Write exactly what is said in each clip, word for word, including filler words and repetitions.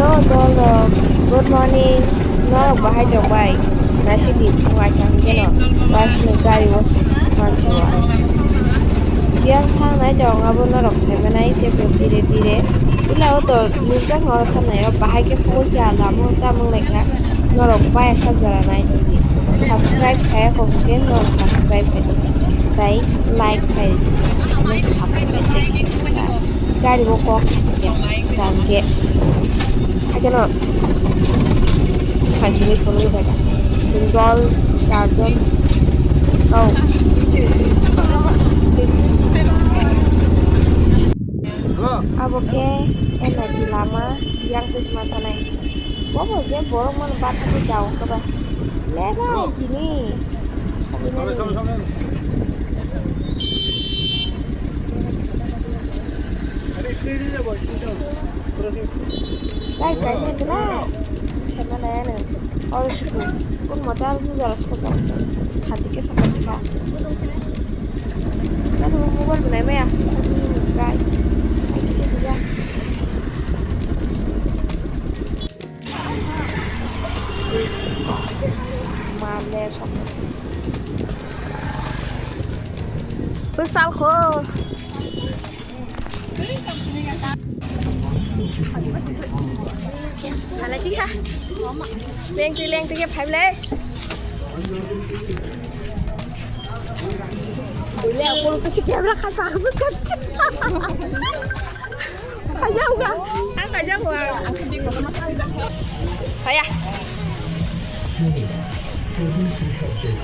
Hello, dol rok. Good morning. Norok bahai tong bai? Naisidi phung aithang keno. Waisni gari o se mansi o. Yang thang nai tong abo norok sai manai tei bo dire dire. Ila o to nukjak norok thang nai o bahai khe sabo kya lama o tamung lai kha. Norok baya sak jora nai tong di. Subscribe khaya kok hwnkhe norok subscribe khai di. Tai like khai di. Norok subscribe khai di. Gari bo kok sa khe tang khe. Hakhe no khaisini phunugwi phaikha. Chwng dol charjon kau. Abo khe N I T lama yang twi sma thanai. Bobo je borok mano bathakgwi jago khe ba. Leba tini. Kai kai na kira. Sema na ya na. Oro siku. Kun motor si jaras ko ta. Sati ke sapa kha. Kan mobile bunai maya. Kai. Kai kisa kisa. Mande sok. Besal ko. Hala chi ha. Lengti lengti ke phai le. Bole aku kasi camera khasa aku kasi. Kajak gua. Ang kajak gua. Kaya.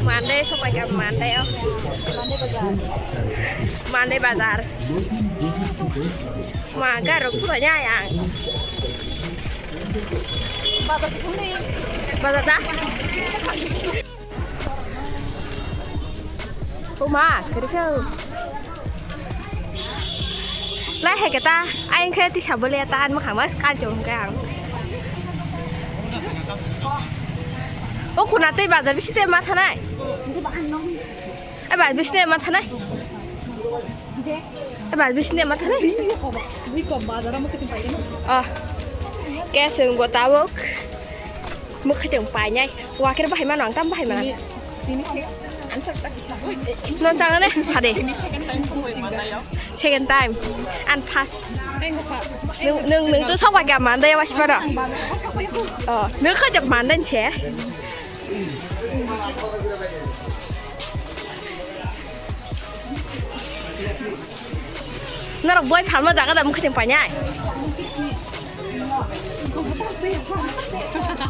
Mande sok kaya mande o. Mande bazar. Mande bazar. Ma garok pura ya yang. Bazar sini. Bazar dah. Uma, kerja. Lai hai kata, aing khe tisa bole ta an mukhang mas kal jong khe ang. O kuna tei bazar bisi tei ma thanai. Ai bazar bisi tei ma thanai. Ai bazar bisi tei ma thanai. Oh. Keseng go tabuk. Mwkhwtwng painai. Wakhe bahai mano ang tam bahai mano. Tini, tini se answer ta kisa. Non chang ne sade. Tini second time phone bai manai yo. Second time. And first. Thank you, sir. Nung nung nung to sok bai ga mandai wasi pada. Oh, nung kha jak mandai se. Norok boi phalma jaga da mwkhwtwng painai.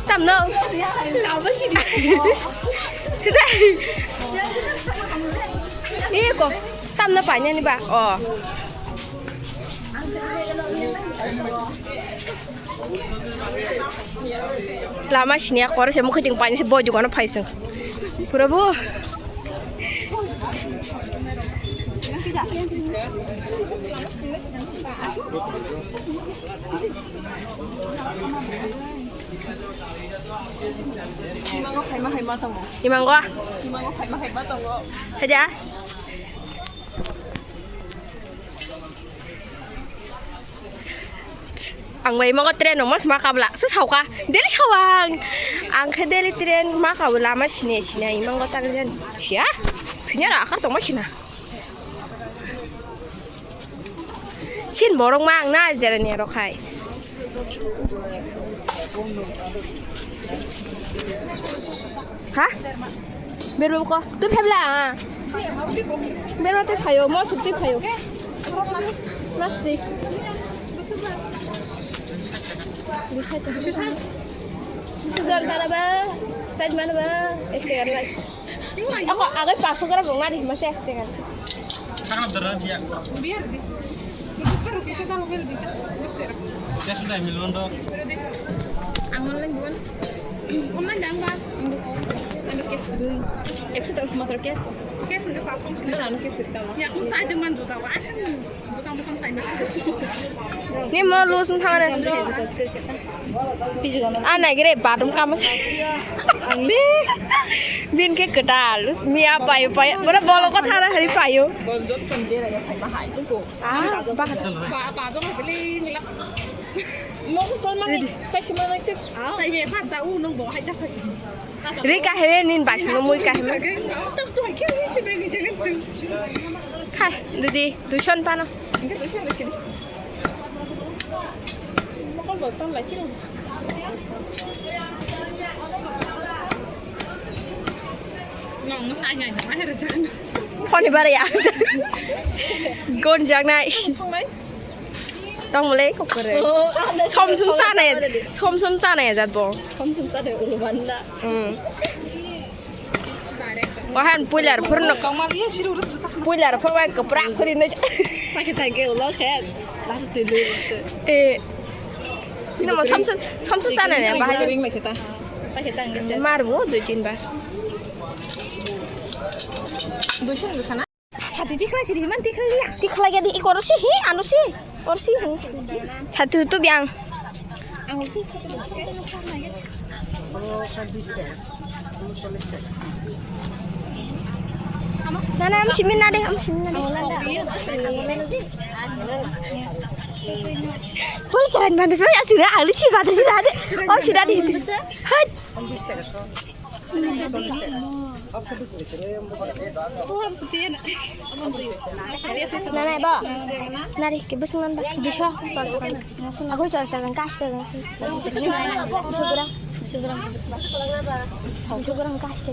Tamno. Iko tamno painani ba. Oh. Lama sini ya, koro se mukhe ting pani se boju kono phaisung. Pura bu. Imango khaima khaima tongo. Imango? Imango khaima khaima tongo. Saja? Ang bai imango train no mas ma kabla se sauka daily sawang ang khe daily train ma kabla ma sine sine imango tang jan sia sinya ra akar tong ma sina sin borok ma ang na jere ne rok hai. Ha? Berbo ko. Tu phebla. Berbo tu phayo, mo suk tu phayo. Nasti. Bisa tu. Bisa tu antara ba. Chaj mana ba? Este karena. Ako agai paso kara bong nari masi este karena. Biar di. Biar di. Biar di. Ang online duan. Online dang ba? Ang cash dun. Ekso tang semator cash. Cash nge pasong. Nang ano cash ta ba? Ya, aku tak ada mandu ta ba. Asal busang busang saya. Ni mo lus thang re. Ah, nai gre bathroom kama. Ni bin ke ketal. Mi a payo payo. Bora bolo ko thara hari payo. Bonjot pon bera ya phai ma hai ko. Ah, ba. Ba ba jong beli mila. Mokol kolmani, saisi manai se. Sai be phan ta u nung bo hai ta saisi. Ri kahele nin bai sino mui kahele. Tak tu hai khe ni se be ni jagan se. Khai, didi, dushon pano. Inke dushon dushon. Mokol bo ton lai kiro. Nong mo sai ngai na hai ra jagan. Phone ni bare ya. Gon jagnai. Songnai. Tongmole kokore. Oh, ah, som som chanai, som som chanai jat bo. Som som chanai ulo banda. Hmm. Wahan puilar phurno. Kongmar ye shiru rus rus. Puilar phurwai kopra khuri ne. Pakai tangke ulo se. Lasu tulu. Eh. Ino mo som som, som som chanai ne bahai. Ring mai kheta. Pakai tangke se. Mar bo dui tin bar. Dushon khana. Sati tikhlai siri man tikhlai liya. Tikhlai gadi ikoro si hi anu si. Or si hi. Satu tu biang. Nana am simin nade am simin nade. Pul saran bandes mai asira ali si bandes nade. Or si nade. Hai. Nana ba. Nari ke busung nan ba. Duso. Aku chol chol kas te. Duso gram. Duso gram. Duso gram kas te.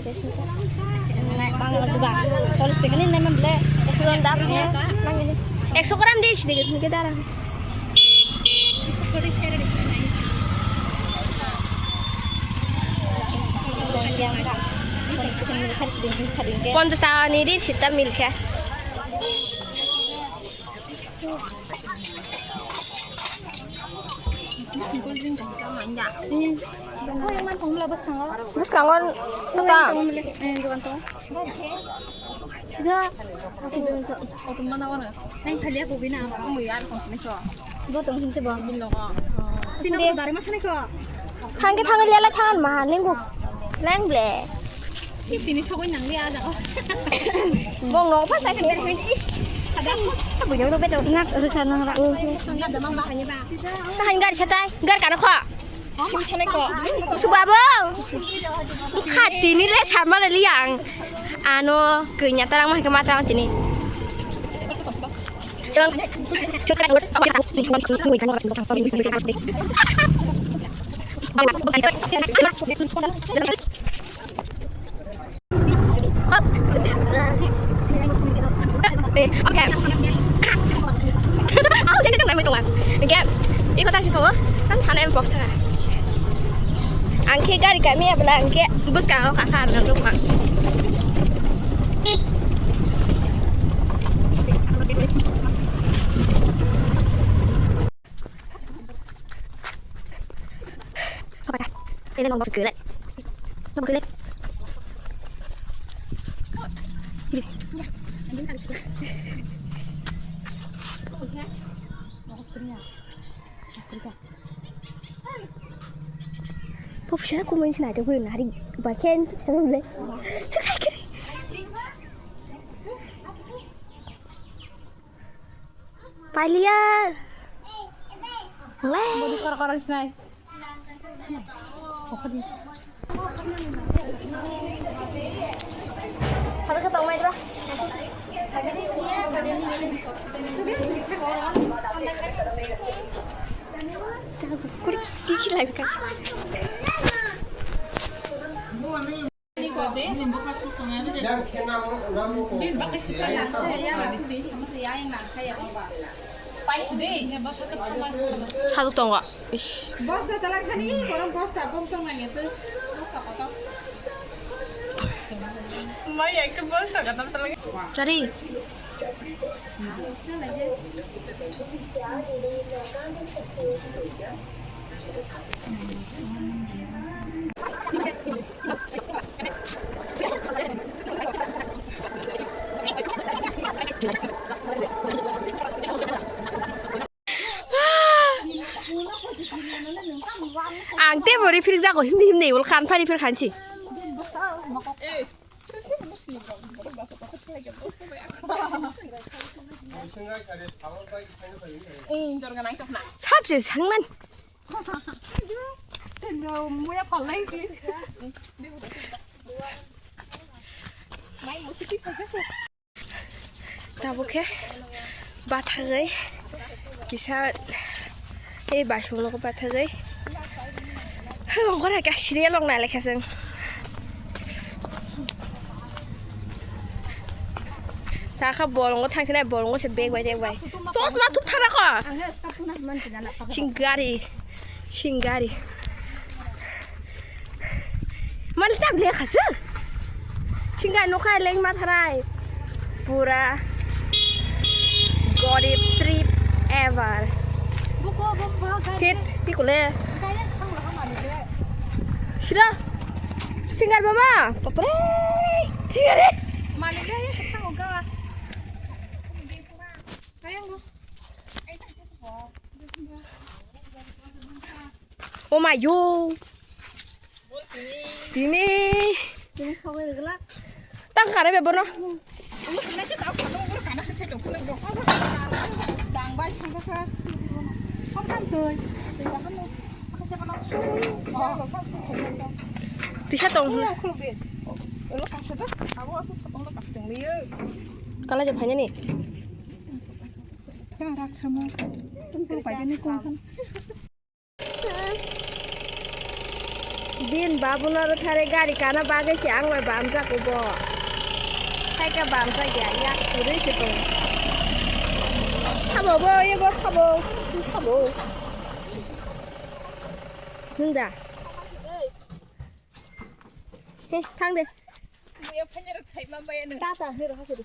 Bangla duga. Chol te kani nama ble. Duso gram dap ne. Ekso gram di sini ke darang. Ponchas taka ni ri sita milkha. Bwskango. Bwskango. Sida, sida, auto mana wana. Nang thalia ko bina, ang mo yar ko ni ko. Bo tong hinse bo. Bin logo. Bina ko dari ma thani ko. Thangke thangi lela thangan ma lengu. Leng ble. Si tini sogoi nang lia jago. Bong no pa sa ke. Ish. Ada ko. Bujang to beto na rikha nang ra. Nang ada mang bahani ba. Tahan gari satai, gar kano kho. Sumsane ko. Subabo. Khatini le sama le liang. Ano kenya tarang mah kema tarang tini. Hop. Oke. Aku jadi tengah itu kan. Oke. Iko tadi kamu kan sana yang box tengah. Angke gari kami ya bela angke bus kang kaka nang tuh kan. Sobat, ini nomor segera. Nomor segera. Popsa kumui sinai to guri nari bakhen. Sik sakiri. Pailiya. Le. Bodi kor kor sinai. Hado ka tong mai ba. Kiki lai ka. Sadu tongo. Ish. Bosta talak thani, korom bosta, bom tong nang ya tu. Bosta kotor. Mai ya ke bosta kotor talak. Chari. Ang tei bo refill jago himni himni ul khan phari phir khansi. Sabse sangnan. Tabuk khe bathagwi kisa tei basongno bathagwi hwnkhe serial rok nai laikha chwng. Takha bolongo thangsinai bolongo se bag bai bag bai chosma thupthana kho. Singari. Singari. Mali tak le khasü. Singari nokha leng matharai. Pura gorib trip ever. Buko, buko, buko, gari. Hit, tikule. Gari yang sang lah mali le. Sira. Singari mama. Papre. Singari. Mali le ya sang oga. Sayang lu. Oh my god. Tini. Tini sogwi rwgwlak. Tang kare be bono. Tisa tong. Kala je phainani. Bini babuno rwthare gari kana bagwi se ang bai bamjak bo. Thaika bamjak ya, yak kwrwi se tong. Sabo bo, ye bo sabo, sabo. Nwng da? He, thang de. Tata, he, rw, ha, de.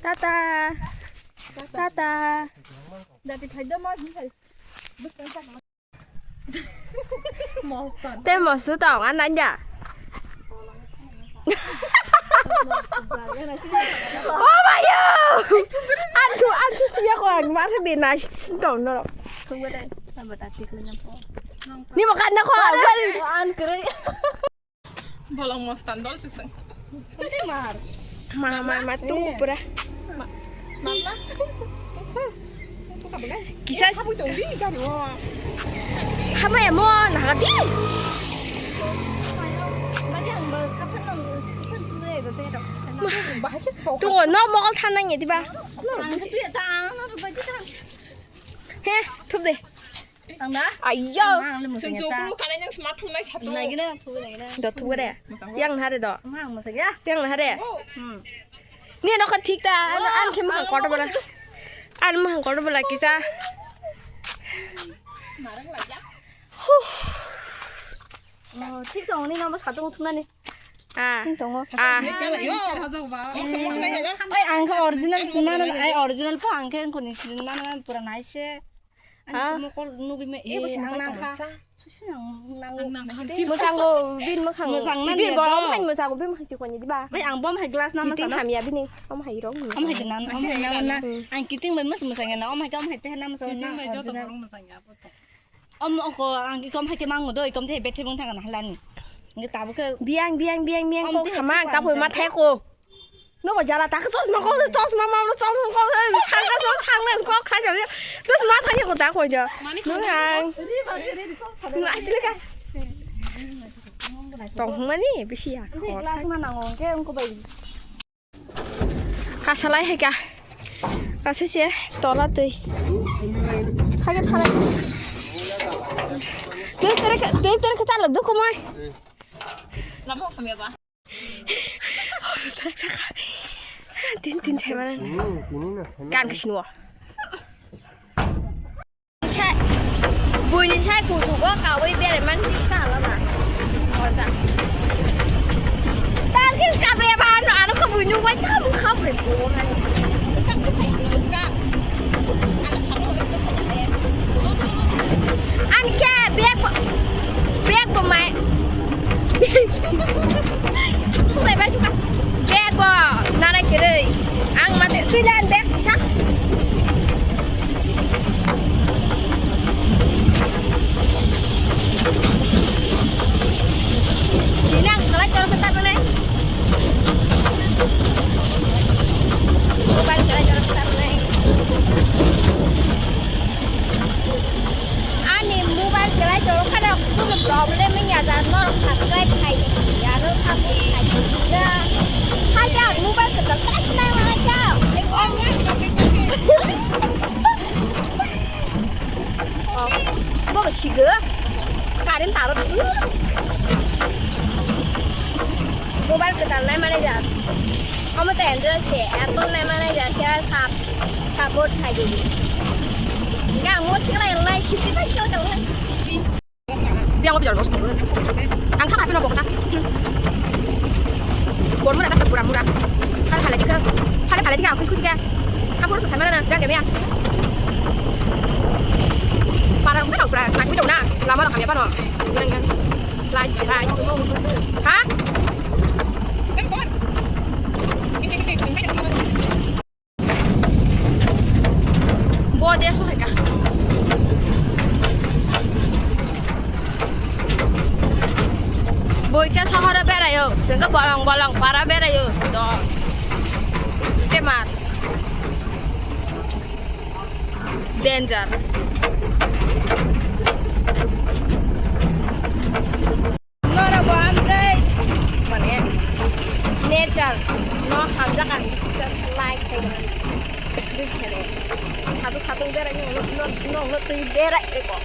Tata. Tata. Dati phai do ma, phai. Te mosto tong an nanya. Oh my god! Antu antu siya ko ang mar bina tong no. Ni mo kan na ko. An kre. Bolong mostan dol siseng. Mar. Ma ma ma tu pura. Mama. Kisa. Kabu tong di gari o. Hama ya mo na di. Bahai ke sepau. Tu no mokol thanang ya diba. Ang tu ya ta ang na baji ta. He, thup de. Ang da? Ayo. Ang le musang ya ta. Sung sung kulu kala yang smartphone mai satu. Nai gina, thup nai gina. Do thup gede. Yang hare do. Ang musang ya. Yang hare. Hmm. Ni no kha thik ta. An an khe mahang kotor bala. An mahang kotor bala kisa. Huh. Oh, thik tong ni no satung thumnani. Ah. Thik tongo. Ah. Ai ang khe original sinmano, ai original po ang khe koni sinmano pura naise. Ah. Ani mokol nugwi me e bo ang nang kha. Susi ang nang. Mwsang go bin mwsang. Mwsang na bin ni bo do. Ang mwsang go bin mwsang chikoni diba. Bai ang bom hai glass na mwsang. Kiting hamya bini. Om hai rong. Om hai nan, om hai nan na. Ang kiting bai mas mwsang na, om hai kam hai te na mwsang na. Kiting bai joto rong mwsang ya. Om oko ang ikom hai ke mango do, ikom te bete bung thang na halani. Nge tabu ke biang biang biang biang kok samang tabu ma thai ko. No ba jala ta chosma ko chosma ma chosma ko sangna so sangna ko khai ja. Chosma thai ko ta ko ja. No ang. No asli ka. Tong mani bisi ya. Glass ma nango ke ko bai. Kasalai hai ka. Kasise tola twi. Hai ka thalai. Twi tere ka, twi tere ka chala dukhu mai. Lama kami apa? Tin tin chai mana? Tini, tini na. Kan kasino. Buini sai kuchugo kawi berai man sa hala na. Oja. Tarkis kapriya ba ano ano ka buini wai tam khabre ko. Ang khe bag bo, bag bo mai. Bag bo nana kiri. Ang mate pilan bag sa. Ini ang kalai kalau kita mana? Subscribe khai di, aro support khai di. Ya. Hai ya, mobile kwtal ta sinai mana kya? Oh, bo sigo. Current taro tu. Mobile kwtal nai mana ja. Omo te enjoy se. Apple nai mana ja kya sap support khai di. Ga mo thik nai nai sisi bai kya jang nai. Biang ko biang ko. Ang kha kha pino bokta. Bor mura ta pura mura. Phale phale dikha. Phale phale dikha, kus kus dikha. Kapur sa samana na, gar kemya. Para mura pura, nak mi dong na. Lama dong kami apa no? Lai lai. Ha? Bo de sohai ka. Bo ke sohoro berayo, sengke bolong bolong para berayo. Do. Temar. Danger. Norok bo amtwi mane nature no hamjak ang like khai gana. Bis khade. Satu satu berai no no no no twi berai eko.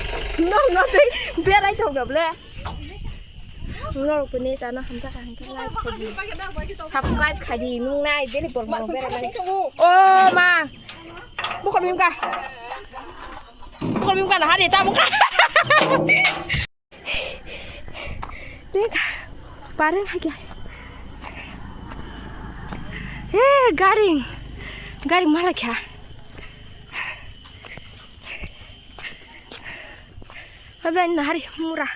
No no twi berai thok doble. Norok bo nature no hamjak ang like khai di. Subscribe khai di nung nai deli bol bol berai. Oh ma. Bukan mimka. Bukan mimka na hari ta bukan. Dek, pareng hai kya? Eh, garing. Garing mala kya? Abla ini hari mura.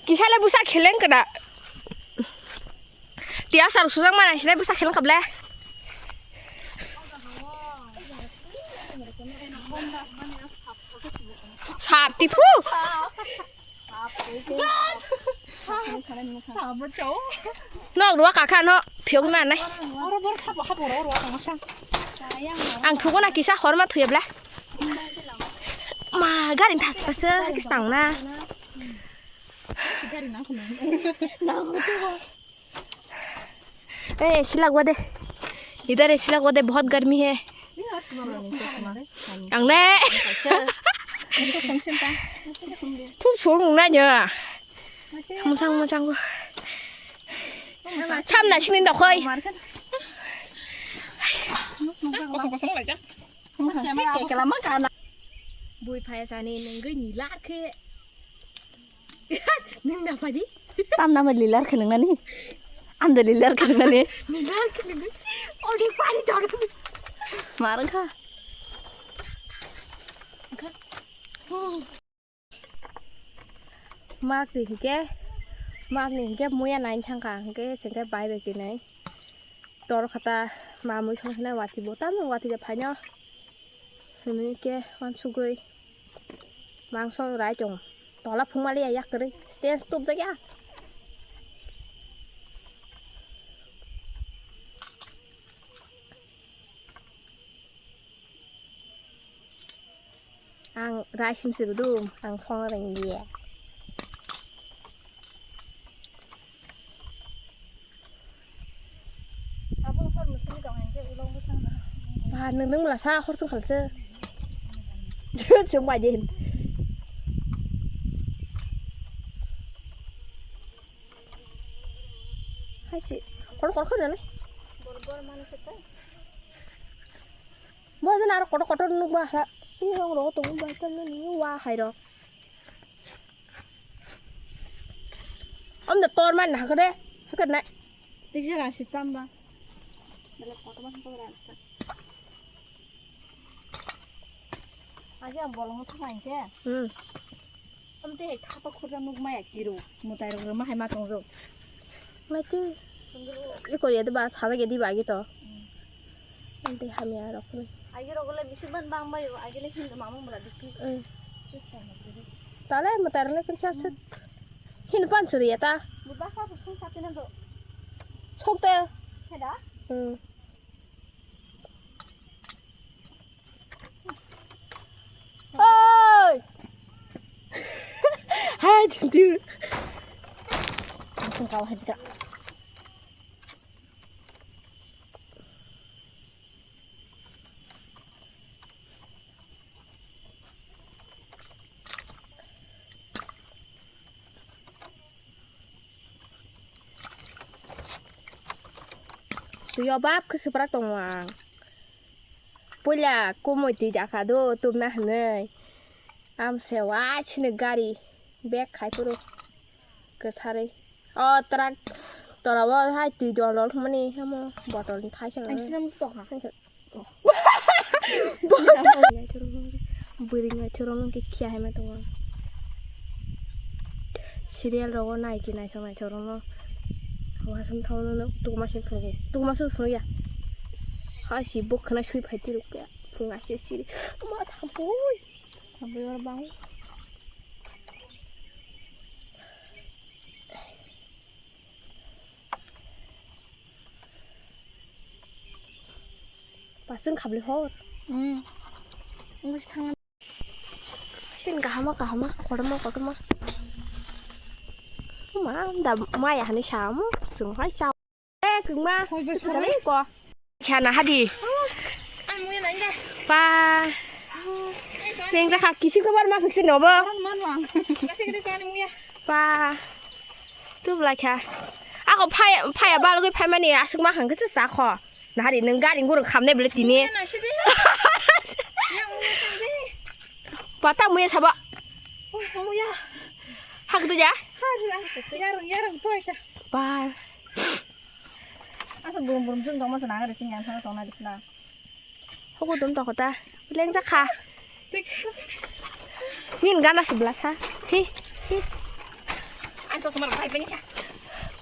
Kisale busa kheleng kena. Tiya sar sujak mana sini busa kheleng kable. Sap tipu. Nok dua kakha no phiok na nai. Ang thugo na kisa horma thuye bla. Ma gari thas thas kis tang na. ए, एसी लगवा दे। इधर एसी लगवा दे, बहुत गर्मी है। Ang ne. Thum sung na nya. Musang musang. Sam na sini dokoi. Kosong kosong lai jak. Bui phaya sani nungwi nilar khe. Nung na phadi? Tam nama lilar khe nung nani? Amda lilar khe nung nani? Nilar khe nungwi. Odi pani dor. Marang kha. Mak ni hingke, mak ni hingke muya nai thangkha hingke sengke bai bai khe nai. Tor khata mamui song sinai wati bo tamo wati de phaino. Hwnwi khe wansugwi mangso rai chong. Tola phungmaliya yak kwrwi stench tubjakya. Ang rai simsi rwdu, ang songna rwngya. Ba, nwng, nwng mlasa hor song khalsa. Song bai din. Hai si, kor kor kor nani. Bo jana aro kotor kotor nukba ha. Ni rong rogo tongo bai tamo ni wa hai rok. Om da tor man na hakade. Hakad na. Tik jana si tamba. Bele kotor man kotor an. Aja bolong thang ke. Hmm. Amte hai khapa khurja nuk maya kiro. Mutai rok ma hai ma tong jo. Mati. Iko ya de ba sa ge di ba gi to. Amte hamya rok. Agi rok le bisi ban bang bayo. Agi le hin mama mura bisi. Hmm. Tale mutai rok le kri kya sik. Hin pan suri ya ta. Muta sa sung sa tina do. Sok te. Heda. Hmm. Oi! Chintir. Langsung kawah dika. Twi o bap khe swprak tongo ang. Puila kumui twi dakha do tubna hinwi. Amse wa chini gari bag khai phuru kwsarwi. O truck tola o hai twi dol dol thumani hamo bottle ni thai swngo. Ang khe musu tokha. Bwrwi naithok rok no khe khiya hai ma tongo. Serial rogo nai khe naisok naisok rok no. Wasung thang no tukma se phunukya. Tukma se phunukya. Hai si bwkhwna sui phai twi rwkya. Phung aise siri. Ma thampui. Thampui oro bang. Pasung khabli hor. Hmm. Wngwi thang. Tin kahama kahama, kotorma kotorma. Ma da maya hani samu, chwng hai sa. Eh, kungma. Hoi, bos, bos. Kali ko. Khana hadi. Ang muya nang da. Pa. Neng jakha kisi kobar ma fiksi nobo. Ang man wang. Kasi kiri kani muya. Pa. Tu belai kha. Ako phai phai balgwi phai mani asuk ma khang kisa sa kho. Nahari nung gari ngurung khamnai bele tini. Muya nasi de. Ya muya nasi de. Pata muya saba. Wah, muya. Hak tu ja. Har ya. Yarung yarung tu aja. Pa. Asa burum burum jung tongma sana ada cing yang sana tongna dikna. Hoko dum toko ta. Leng jakha. Tik. Nin gana sebelah sa. Hi, hi. An chosma bai pani kha.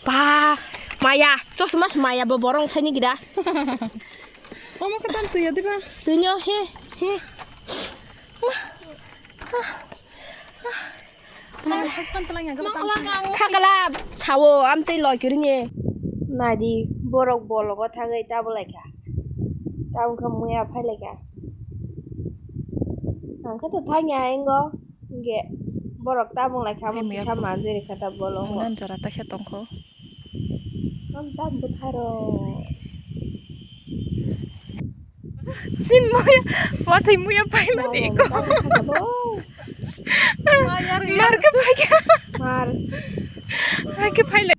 Pa, maya, chosma se maya bo borong sani gida. Omo katan tu ya diba. Tunyo, hi, hi. Khakala sao amtwi loi kwrwngye. Naidi borok bologo thangwi tabuk laikha. Tabuk khe muya phai laikha. Ang khe to thangya ingo. Hinkhe borok tabuk laikha amo kisa manjwi rikha ta bologo. Munan jora taisa tongkho. Ang tam bwtharo. Sin muya, watwi muya paimani iko. Mar khe paikha. Mar. Mar khe paile.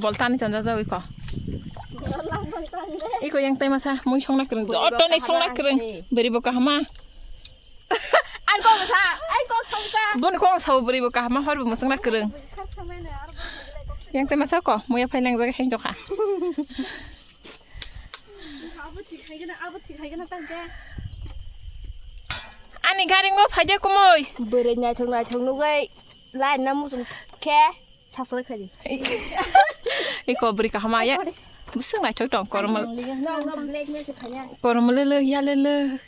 Boltani chonjak jawi ko. Iko yang tai masa mui songna kwrwng. Joto ni songna kwrwng. Beri bo kahama. Ang kok sa, ang kok songsa. Boni kok sa beri bo kahama hor bo musongna kwrwng. Yang tai masa ko muya phai nang jaga heng jokha. Abo thik hai gana, abo thik hai gana tang khe. Ani gari ngo phaide kumui. Bwrwi naithok naithok nugwi line na muchung khe subscribe khaidi. Iko bwrwi kaham ya. Busung naithok tong kormo. No, no, black ni se khanya. Kormo lele ya lele.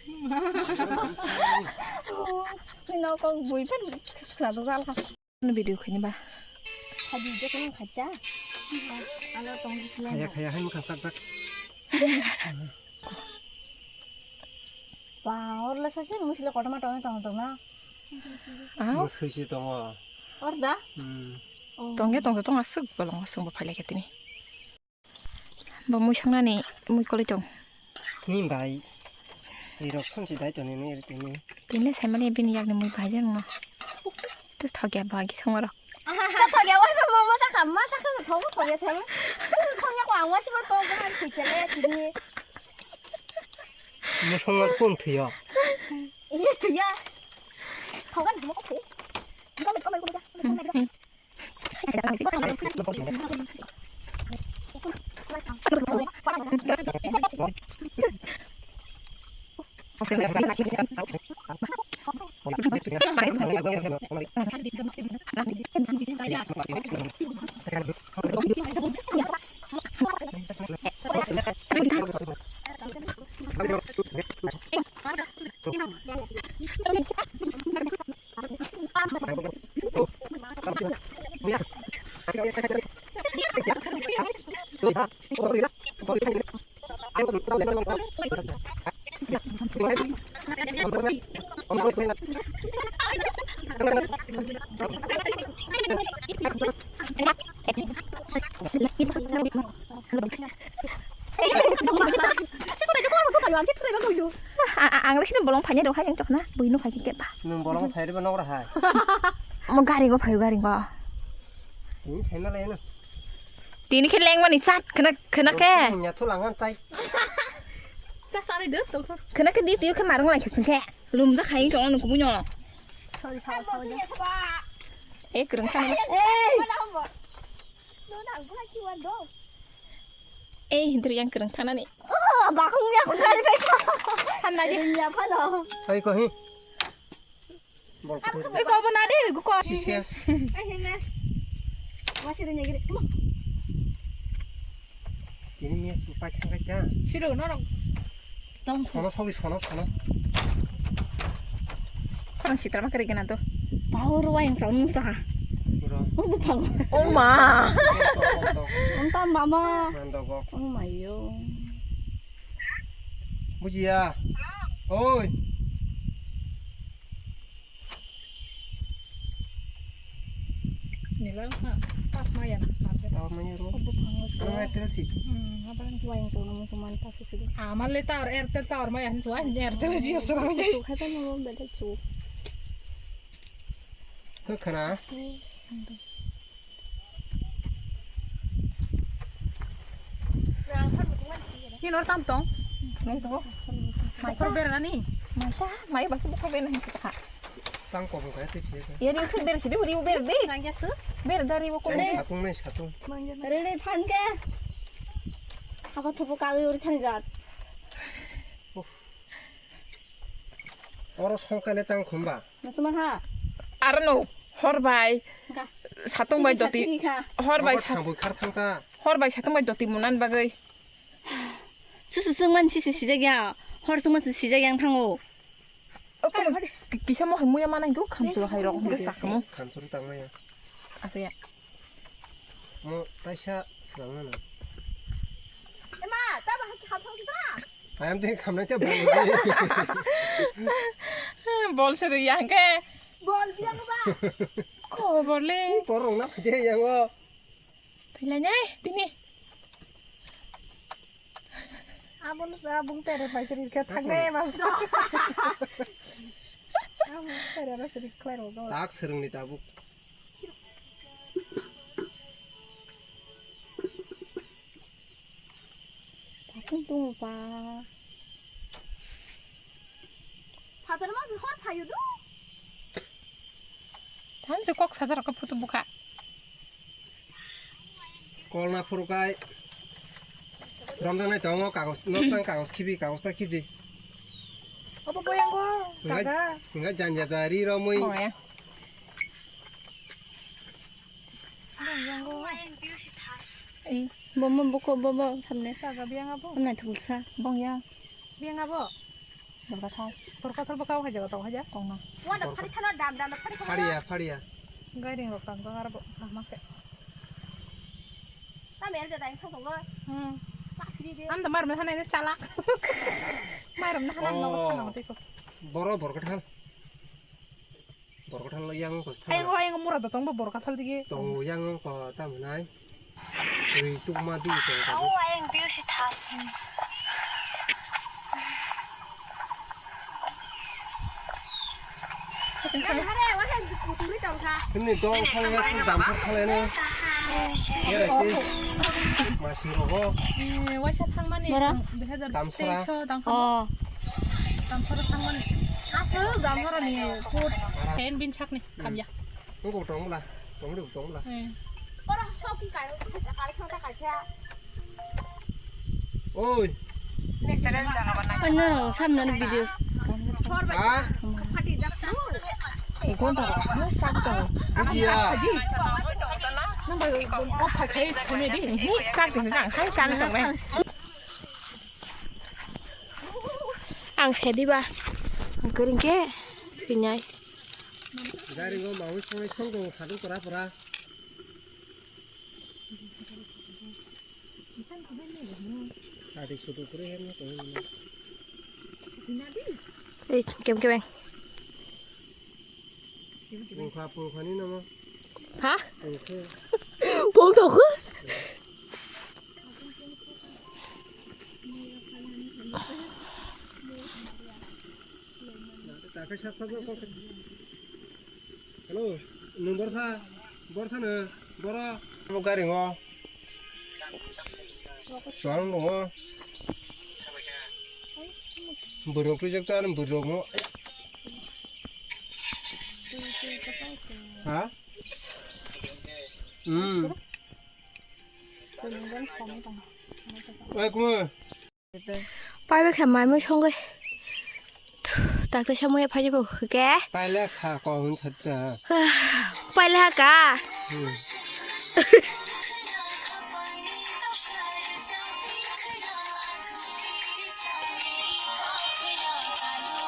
No kong bui pen khasla do gal kha. Ano video khaini ba? Khadi je kung khacha. Ano tong di siya. Khaya, khaya, hai mukhang sak sak. Ba, or la sasi musi la kotoma tong tong tong na. Ah? Mus hui si tongo. Or da? Hmm. Oh. Tong ya tong tong asuk bolong asuk bo phailai khetini. Bo mui songnani mui kwlwi tong. Ni bai. Twi rok somsi dai toni ni tini. Tini le saimani bini yakni mui bai jang no. Tus thok ya ba gi song rok. Thok ya wai ba mama sa kam ma sa ka thok thok ya sai. Song ya ko ang wasi ma tong ko han thik ya le tini. Mo song ma kun thuyo. Ye thuya. Thok kan mo ko. Ko me ko me ko me. Ang, ang, ang sini bolong phanya dong hai yang chokna, bui nuk hai keba. Nung bolong phai riba nok rahai. Mo gari go phayu gari go. Ini saya malah ya. Tini khe lengmani chat khna, khna khe. Nya thu langan tai. Chak sari de tong. Khna khe di tiyo khe marung lai khasing khe. Lumjak hai tong nuk bunyo. Sorry, sorry, sorry. Eh, kwrwng thang. Eh. Ei, hindri yang kwrwng thanani. Oh, bakung ya, aku kali baik. Thanai di. Ya, phano. Hai, kohi. Bol kutu. Ei, ko bana di, ko. Sis, sis. Ai, hei, mes. Masih ada nyagiri. Come on. Tini mes bupai thangkai ta. Siru, norok. Tong. Sono, sogi, sono, sono. Khorang sitra ma kari gana to. Pau ruwa yang saun musta ha. Bro. Oh, bupang. Oh, ma. Tok, tok, tok. Onta mama. Mandogok. Oh, mayo. Bujiya. Oi. Nila ha, pas maya na. Tower maya ro. Obo phango to. Ano Airtel si. Hmm, apa kan? Wayang sono musuman pas sudah. Amal le tower, Airtel tower maya han tuan, Airtel Jio sono maya. Tuh kata mau beda cu. Kok kana? Ni lor tam tong. Nang to. Mai ko ber ani. Mai ta, mai ba su ko ber nang ta. Tang kobong kaya tei phiya khe. Ya, ri thun ber sidi, ri ber de. Nang ya su. Ber dari wo ko. Nai satung, nai satung. Re re phan khe. Apa thupu kawi uri thani jat. Oro songkha le tang khumba. Nasma ha. Arno, hor bai. Ka. Satung bai doti. Ka. Hor bai. Abo sat-, thangbo khar thangta. Hor bai satung bai doti munan bagwi. Susu sungman sisi sijak ya. Hor sungman sisi sijak yang thango. O, kamo ki-, kisa mo hai muya manai do, khamsoro hai rok hingke sakamo. Khamsoro tangmaya. Asa ya. Mo taisa swkang nana. Ema, tamo hai khamsoro sita? Ayam teh khamnai teh bol. Bol sori ya hingke. Bol biang ba. Ko bol le. Borong na phaje yango. Phailai nai, bini. Aboni sa bung tere pai siri khe thangnai ma sa. Abung tere pai siri khlai ro do. Tak sereng ni tabuk. Takung tung pa. Phatar ma hor phayu do. Thanse kok sajar ka photo bukha. Kol na phuru kai. Romjak nai tongo kagos, nok tang kagos khibi, kagos ta khibi. Obo boyango, enggak, kaga. Enggak janja jari romui. Oh, ya. Boyango. Ei, bo, bo, bo, ko, bo, bo, thamne. Kaga biyang abo. Thamne thulsa. Bong ya. Biyang abo. Borkathal. Borkathal bwkha o haja, tong haja. Tongna. Wada phari thana dam dam phari thana. Phariya, phariya. Gairing rok tang tang arbo kahma khe. Tamo el jadai thok thok. Hmm. Pakri de. Am da mar me hanai ne chalak. Mar me hanai no thana tiko. Boro Borkathal. Borkathal yang ko. Ayang, ayang mura da tong bo Borkathal dige. Tong yang ko ta manai. Twi tukma di tong ta. Ang ayang biu si thas. Hini dong thang ya si dam thang thang ya no. Ya ki. Masi rogo. Eh, waisa thangmani. Mara. Dui hazar teis o tang. Oh. Damsara thangmani. Aswk damsara ni put hen bin sakni kamya. Nung kok tong bwla, tong di tong bwla. Eh. Oi. Ano samna ni video. Ah. Ikon ta, ano sak ta. Iya. Nang ba ko pha khai khai di. Ni sak di nang hai sak tong nai. Ang sediba, ang kering ke, pinyai. Gari go mawi songai song tong sadu pura pura. Adi sudu pura hem na tong. Ei, kem kemeng. Pungkha, pungkha ni namo. Ha? Pungkha. Pung tokha. Hello, nwng borsa, borsa no, boro. Abo gari ngo. Chuang tongo. Bwrwirok twijak ta ani bwrwirok no. Ha? Hmm. Oi, kuma. Pai bai kha mai mui songwi. Tak tak samui phai bo ke. Paile kha ko hun chatta. Paile ha ka. Hmm.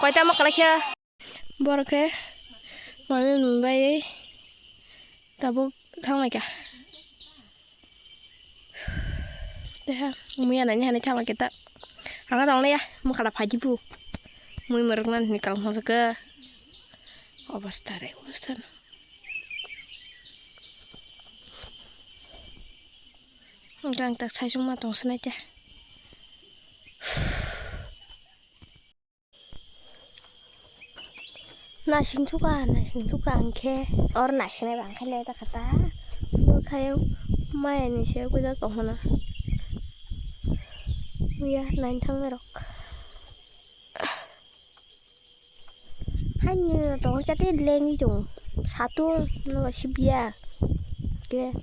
Koita ma kala khe. Borok khe mai mui bai tabuk thang lai kha. Teha, muya nani hani thama kita. Anga tong ya, mukhala phaji bu. Mui muruk nan ni kal hosa ke. Obostha re, obostha. Gang tak sai sung ma tong sanai te. Nasing suka, nasing suka ang khe, or nasinai bang khe le ta khata. Bo khayo maya ni se kuja tong hona. Uya, nain thang rok. Haini tong chate lengwi tong. Satung no sibya. Ke.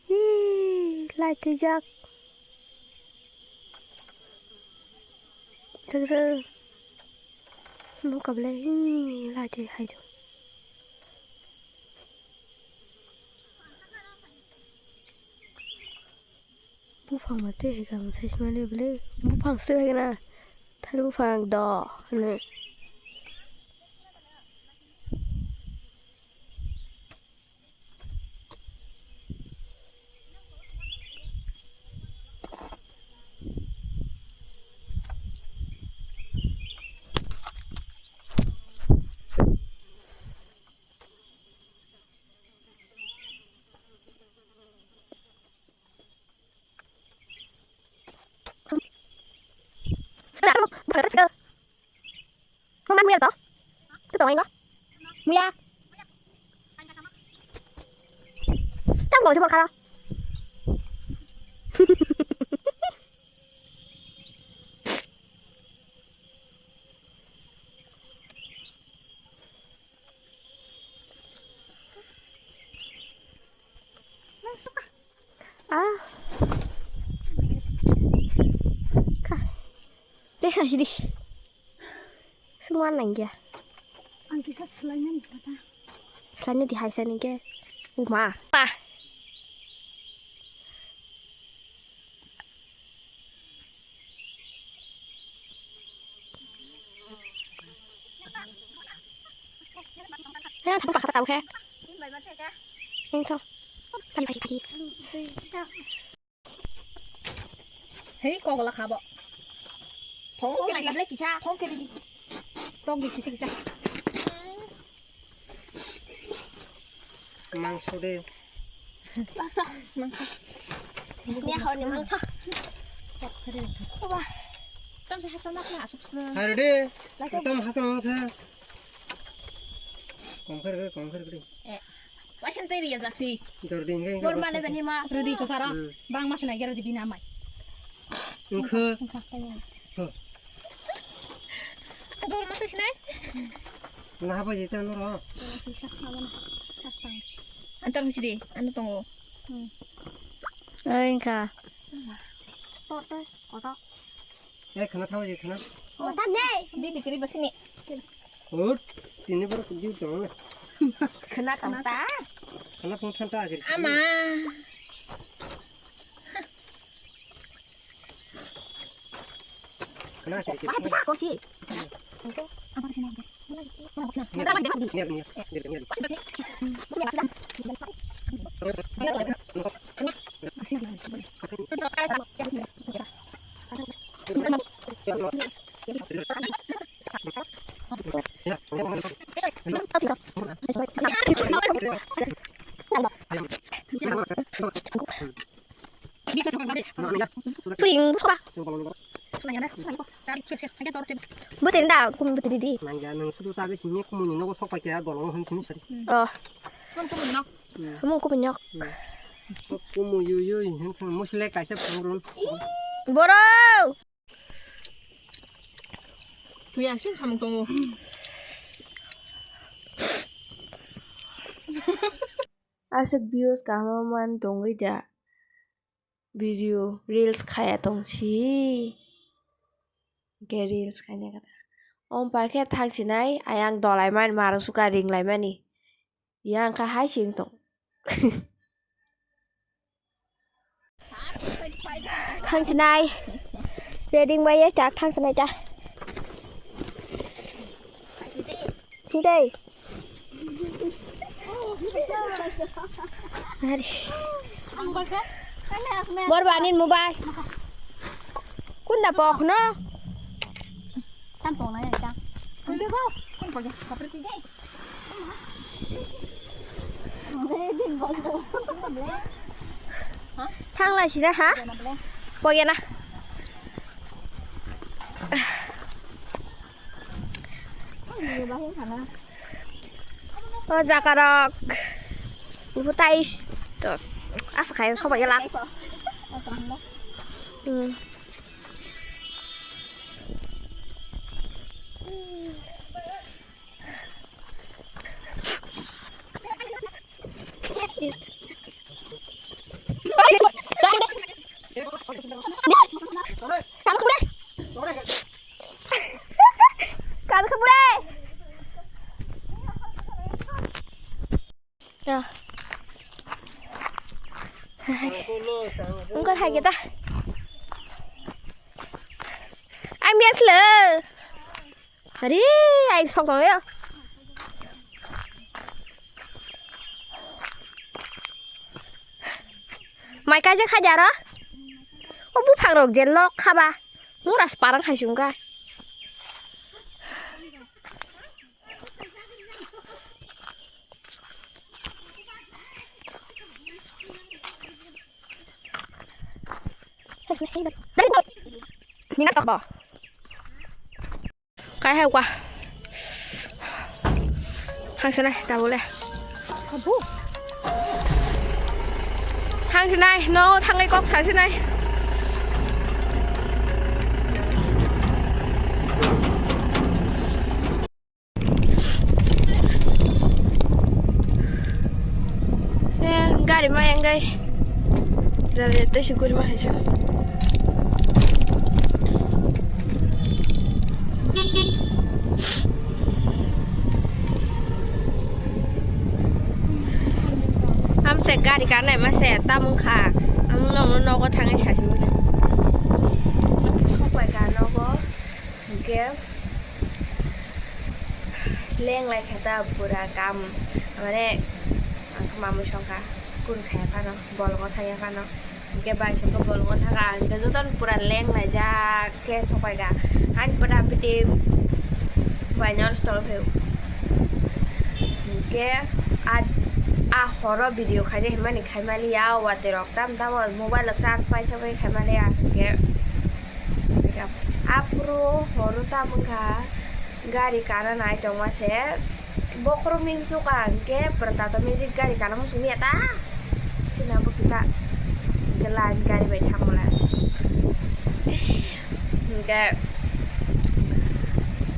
Hii, lai twijak. Rwk rwk. Nukha belai, hii, lai twi hai do. Buphang ma twi hai kha, sai sima le belai. Buphang se hai na. Thali buphang do, hwnwi. Mama muya to? Tu tong ingo. Muya. Tam ko jebor khara. Ah. Ka. Teh, kasih di. Semua nang ya. Ang kisa selainnya nih kata. Selainnya di hai sini ke. Uma. Pa. Hei, ang sakong paksa tau khe. Ini tau. Padi, padi, padi. Hei, kok la khabo. Thong kok ke la di. Kisa. Thong ke di. Thong di kisa kisa. Mangso de. Mangso, mangso. Ni hao ni mangso. Wah. Tam se hasal nak na asuk se. Haru de. Tam hasal mangso. Kongkhar kre, kongkhar kre. Eh. Wasan tei riya jaksi. Dor ding khe. Bor mane bani ma. Rudi ko sara. Hmm. Bang mas na gara di bina mai. Engkhe. Engkhe. Huh. Dor mas sinai. Nah, apa jadi anu ro? Antar mesti di, anu tunggu. Hmm. Eh, engkha. Kotor, kotor. Eh, khana thawa je khana. Kotor nei. Di dikri basini. Ut, tini bar kuji tong na. Khana tong ta. Khana tong than ta asir. Ama. Khana asir. Apa pecah kok sih? Oke. Apa kesini? Swing, buka. Butin da, kum butin di. Nangya, nang sudu sabi sini kumuni nogo sok paikya, bolong hon sini sari. Oh. Mung kumu nyok. Hmm. Mung kumu nyok. Hmm. Kumu yui yui, hon sini musile kaisa phang run. Boro! Tuya sing samung tongo. Aswk views kaham man tongwi da. Video reels khaya tong si. Hwnkhe reels khaina kata. Om pa khe thang sinai, ayang dolai man, marang suka ring lai mani. Yang kha hai sing tong. Thang sinai. Reading bai ya, chak thang sinai cha. Hwnkhe. Ari. Bor banin mobile. Kunda pok no? Tam pok na ya. Thang lai sida ha? Pok ya na. O jaga rok. Ibu tai to asa khai sobai la. Hmm. Kan kebure. Ya. Engkau hai kita. Ang biasa le. Ari, ai sok tong yo. Mai kaijak kha jaro. O buphang rok je lok khaba. Mura sparang hai sungka. Ninga tok bo. Kai hai kwa. Hang sinai, tabule. Hang sinai, no, thangai kok sa sinai. Eh, gari ma yang gai. Dari tei si guri ma hai sa. Am se gari karnai ma se tamung kha. Am nong nogo thangai sa si. Sok bai ka nogo. Hingke leng lai khe ta pura kam, mane ang khe mamui songkha, kun khaya phano, bolongo thangya phano, hingke bai songkha bolongo thangkha, hingke jotono pura leng laijak khe sokphaikha, hani pata piti bai nw rwstong phaiu, hingke a, a horo video khaide hinmani khaimaliya, watwi rok tam tamo mobile o charge paithakgwi khaimaliya, hingke. Aphuru horo tamo wngkha gari kana nai tongma se bokhorok ni mchuka hwnkhe pura Tata Magic gari kana muchungya ta sina bo kisa hwnkhe line gari bai thangmani hwnkhe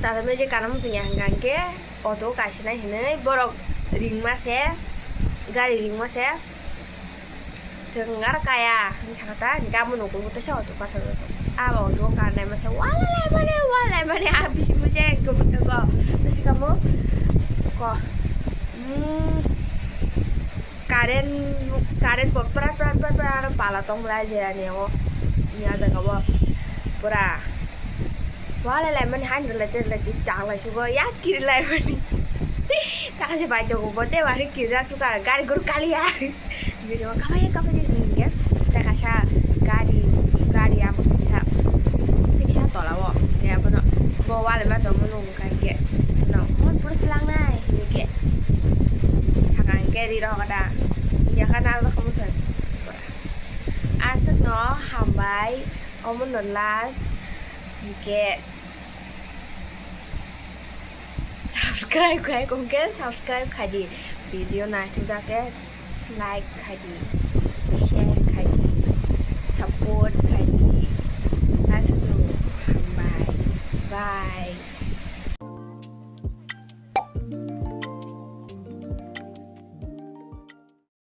Tata Magic kana muchungya hwnkha hwnkhe auto kasinai hinwi borok ringma se gari ringma se. Chwng aro kaya hinwi sakha ta, hingke amo nugo teisa auto pathor o tongo. Abo auto o karnai masa wala lai mani, wala lai mani, a bising bising khe bo tongo. Bisi kamo ko, mm, current, current bo pra pra pra pra aro pala tong lai je ani o, ni a jaga o pura. Wale lai mani han rwlai te rwlai te tanglai sugo ya kirilai mani. Taka se bai jogo bo te wari kirjak suka gari guru kaliya. Bising kapai kapai hingke taka sa gari gari abo tiksa tiksa tola o te abono bo wale ma tongmo nung kangke no mon pura selang nai hingke saka hingke ri rok da yakha nal rok muchang aswk no hambai omo no last hingke. Subscribe khai kongke subscribe khai di. Video naisuk jake like khai di, share khai di, support khai di. Aswk no hambai. Bye.